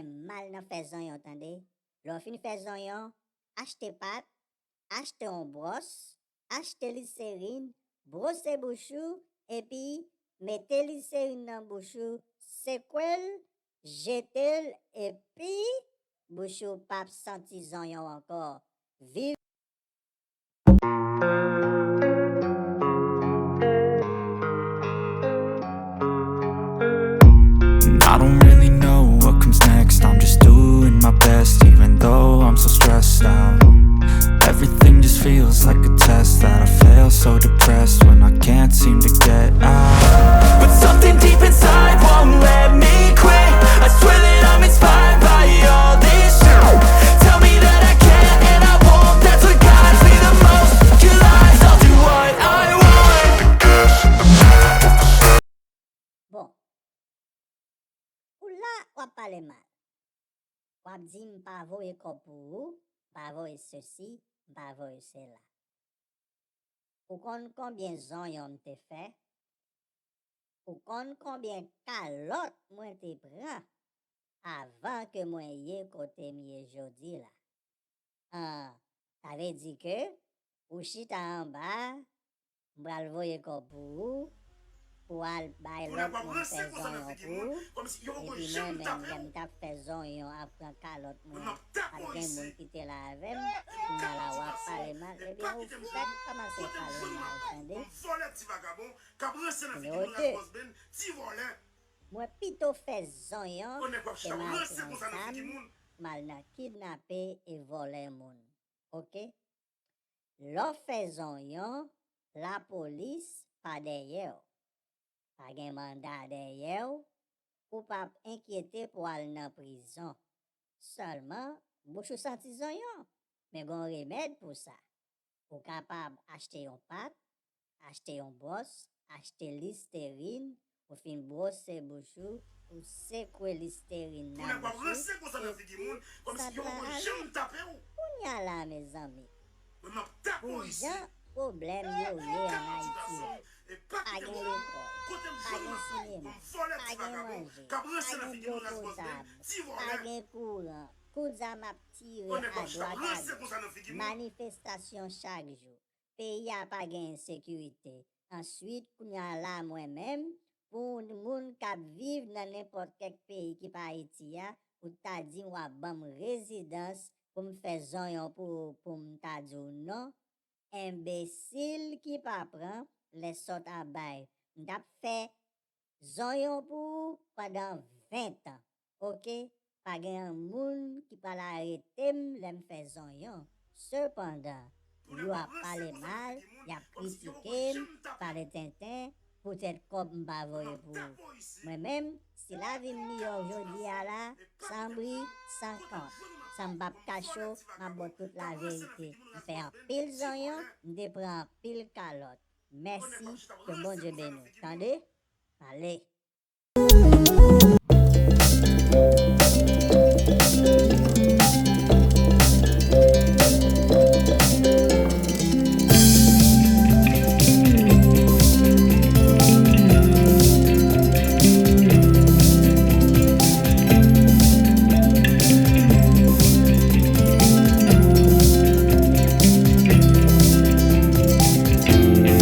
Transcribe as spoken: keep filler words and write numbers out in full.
mal nan fè zonyon, tande. Lè w fin fè zonyon, achte pat, achte yon bwòs, achte liserin, bwose bouch ou, epi mete liserin nan bouch ou, sekwe l, jete l, epi bouch ou p ap santi zonyon ankò. Viv And I don't really know what comes next. I'm just doing my best, even though I'm so stressed out. Everything just feels like a test that I fail, so depressed when I can't seem to get out. But something deep inside won't let me quit. I swear that I'm inspired by all this shit. Tell me that I can and I won't. That's what guides me the most. Your lies, I'll do what I want. Bon. Ou la, w ap pale mal. W ap di m pa voye kòb pou ou, m pa voye sesi, m pa voye sela. Ou konn konbyen zonyon m te fè? Ou konn konbyen kalòt mwen te pran avan ke mwen ye kote m ye jodi la? An, sa vle di ke ou chita anba a, m pral voye kòb pou ou, pou w al bay lòt moun fè zonyon pou ou, epi mwen menm, lè m t ap fè zonyon ap pran kalòt mwen an, pa t gen moun ki te la avè m, kounye a la w ap pale mal, ebyen ou fèk kòmanse pale mal, tande. Nimewo de, mwen pito fè zonyon ke m al pran zam, m al nan kidnape e vòlè moun. Oke? Lè w fè zonyon, lapolis pa dèyè w. Pa gen manda dèyè w, ou p ap enkyete pou w al nan prizon. Sèlman, bouch ou santi zonyon, men gen yon remèd pou sa. Ou kapab achte yon pat, achte yon bwòs, achte listerin, ou fin bwose bouch ou, ou sekwe listerin nan bouch ou, epi sa t la ale. Kounye a la, mezanmi, pou jan pwoblèm yo ye ann Ayiti la, pa gen lekòl, pa gen sinema, pa gen manje, pa gen dlo potab, pa gen kouran, kout zam ap tire adwat agoch, manifestasyon chak jou. Peyi a pa gen sekirite. Answit, kounye a la, mwen menm, pou yon moun k ap viv nan nenpòt kèk peyi ki pa Ayiti a, ou ta di w ap ban m rezidans pou m fè zonyon pou ou, pou m ta di w non? Enbesil ki pa pran lè sòt ap bay. M t ap fè zonyon pou ou pandan ven tan. Oke? Pa gen moun ki pral arete m lè m fè zonyon. Sepandan, yo ap pale mal, y ap kritike m, pale tenten, poutèt kòb m pa voye pou ou. Mwen menm, si lavi m miyò jodi a la, san bri, san kont, san m p ap kache w, m ap ba w tout laverite. M fè anpil zonyon, m te pran anpil kalòt. Mèsi, ke Bondye beni w. Tande? Ale!